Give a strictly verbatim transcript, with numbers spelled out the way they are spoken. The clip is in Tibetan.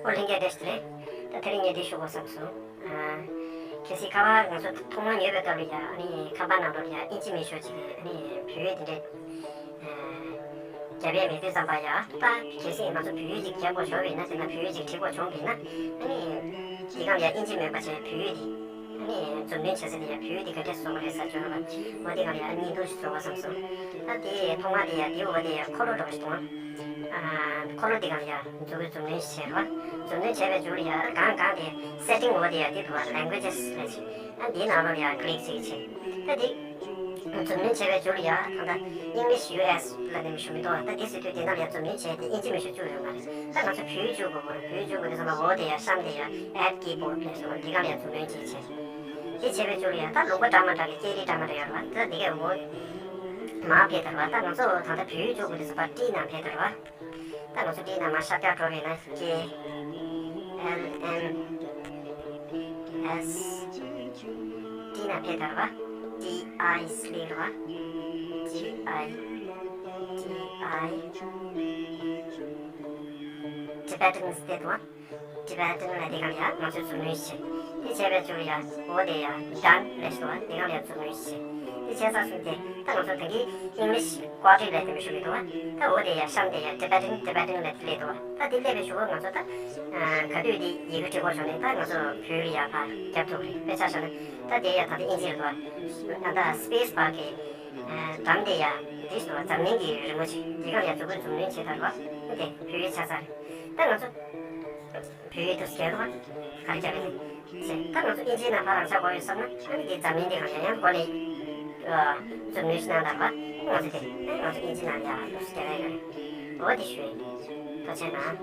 ལྷན་རྒྱས་བཀྲ་ཤིས་བདེ་ལེགས། ད་དེ་རིང་ངས་འདི་ཞུ་དགོས་བསམ་སོང་། ཨ། གལ་སྲིད་ཁ་པར་ང་ཚོ་ཐོག་མར་ཉོས་པའི་སྐབས་ལ་ཡ་ཨ་ནི་ཁ་པར་ནང་ལོགས་ལ་ཡ་ཨིན་ཇི་མེད་ཤོས་ཅིག་ཨ་ནི་བོད་ཡིག་དེ་འདྲས་ཨ་རྒྱབ་ཡས་མེད་དུས་ཙམ་པ་ཡ། ད་གལ་སྲིད་ང་ཚོ་བོད་ཡིག་ཅིག་རྒྱབ་དགོས་བྱུང་བ་ཡིན་ན། དེ་ན་བོད་ཡིག་ཅིག་བྲིས་དགོས་བྱུང་བ་ཡིན་ན། ཨ་ནི་འདི་སྒང་ལ་ཡ་ཨིན་ཇི་མེད་པ་བྱས་བོད་ཡིག་དེ་ཨ་ནི་མཛུབ་གནོན་བྱེད་ས་དེ་ཡ་བོད་ཡིག་དེ་ག་འདྲས་བཟོ་དགོས་རེད་ཟེར་བྱུང་བ། འོ་དེ་སྒང་ལ་ཡ་བརྙན་ཐུང་ཞིག་བཟོ་དགོས་བསམ་སོང་། ད་དེ་ཐོག་མར་དེ་ཡ་དེ་འོ་དེ་ཡ་འཁོར་ལོ་འདྲ་བོ་ཞིག་འདུག་ཨ། ཨ། འཁོར་ལོ་དེ་སྒང་ལ་ཡ་མཛུབ་གུ་མཛུབ་གནོན་བྱས་པ། མཛུབ་གནོན་བྱས་པའི་མཇུག་ལ་ཡ་གང་གང་དེ་སེ་ཊིང་འོ་དེ་ཡ་དེ་འདུག་པ། ལེང་གུ་ཨེ་ཇེས་ལབ་ཅིག་ཨ་འདིའི་ནང་ལོགས་ལ་ཡ་ཀི་ལིག་ཅིག་བྱས། ད་དེ་མཛུབ་གནོན་བྱས་པའི་མཇུག་ལ་ཡ་ད་ལྟ་English U S ལབ་དེ་མིང་ཞིག་མི་འདུག་པ། ད་དེ་ཟེར་དུས་དེ་ནང་ལ་ཡ་མཛུབ་གནོན་བྱས་ཏེ་ཨིན་ཇི་མིང་ཞིག་བཅུག་ཡོད་མ་རེད། ད་ང་ཚོ་བོད་ཡིག་བཅུག་དགོས་པ་རེད། བོད་ཡིག་བཅུག་དགོས་དུས་ཙམ་པ་འོ་དེ་ཡ་གཤམ་དེ་ཡ་Add Keyboard ལབ་སོང་། འདི་སྒང་ལ་ཡ་མཛུབ་གནོན་བྱས་བྱས། དེ་བྱས་པའི་མཇུག་ལ་ཡ་ད་ལུང་པ་འདྲ་མི་འདྲ་གི་སྐད་རིགས་འདྲ་མི་འདྲ་ཡོད་རེད་པ། ད་འདི་གའི་འོ་མར་ཕེབས་ད་རེད་པ། ད་ང་ཚོ་ད་ལྟ་བོད་ཡིག་བཅུག་དགོས་དུས་ཙམ་པ་ཊི་ནང་ཕེབས་ད་རེད་པ། ད་ང་ཚོ་ཊི་ནང་མར་ཤར་རྒྱག་འགྲོ་བ་ཡིན་ན་K L M S ཊི་ནང་ཕེབས་ད་རེད་པ། T I ལབ་རེད་པ། T I T I Tibetan ལབ་དེ་འདུག་པ། Tibetan ལབ་དེ་སྒང་ལ་ཡ་ང་ཚོས་མཛུབ་གནོན་བྱས། དེ་བྱས་པའི་མཇུག་ལ་ཡ་འོ་དེ་ཡ་Done ལབ་ཞིག་འདུག་པ། དེ་སྒང་ལ་ཡ་མཛུབ་གནོན་བྱས། དེ་བྱས་ཚར་སོང་སྟེ་ད་ང་ཚོ་ད་གིན་English Quartet ལབ་དེ་མིང་ཞིག་མི་འདུག་པ། ད་འོ་དེ་ཡ་གཤམ་དེ་ཡ་Tibetan Tibetan ལབ་དེ་སླེབས་འདུག་པ། ད་དེ་སླེབས་པའི་མཇུག་ལ་ང་ཚོ་ད་ག་དུས་དེ་ཡི་གེ་འབྲི་དགོས་བྱུང་ནས་ད་ང་ཚོ་བོད་ལ་ཡ་ཕར་རྒྱབ་ཐུབ་རེད། དཔེར་ཆ་བཞག་ན་ད་དེ་ཡ་ད་ལྟ་ཨིན་ཇི་རེད་འདུག་པ། ད་ལྟ་space bar གི་འགྲམ་དེ་ཡ་དེ་ཞིག་འདུག་པ། འཛམ་གླིང་གི་རི་མོ་ཅིག་དེ་སྒང་ལ་ཡ་མཛུབ་གུ་མཛུབ་གནོན་བྱས་ད་རེད་པ། དེ་བོད་ཡིག་ཆགས་ཚར་རེད། ད་ང་ཚོ་བོད་ཡིག་ཏུ་སྐད་དོ། ག་རེ་རྒྱབ་ཡིན་ཟེར། ད་ང་ཚོ་ཨིན་ཇིའི་ནང་ཕར་རང་ཆགས་དགོས་ཡོད་བསམ་ན་ཨ་ནི་དེ་འཛམ་གླིང་འདི་གང་ཡང་ཡང་སྒོ་ནས་མཛུབ་གནོན་ཞིག་གནང་དང་པ། ང་ཚོ་དེ་ང་ཚོ་ཨིན་ཇི་ནང་ཡང་ཏུ་སྐད་རྒྱབ་ཡོད་རེད། འོ་དེ་ཞུ་ཡིན། ཐུགས་རྗེ་གནང་།